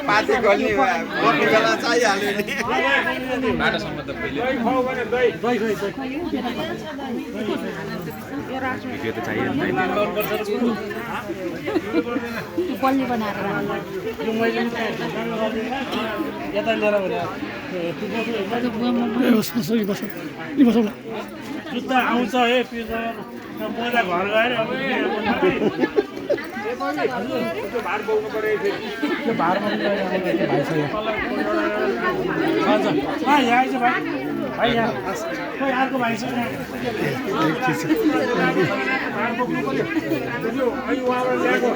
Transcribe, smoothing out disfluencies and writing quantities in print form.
party गर्ने बेला चाहिहाल्यो नि बाटोसम्म त पहिले भिडियो त चाहियो नि बल्ली बनाएर जुत्ता आउँछ है पहिला घर गएर भार बोक्नु पऱ्यो त्यो भार बोक्नु भाइ यहाँ आइज भाइ भाइ यहाँ खोइ अर्को भाइ छ भार बोक्नु पऱ्यो अहिले उहाँबाट ल्याएको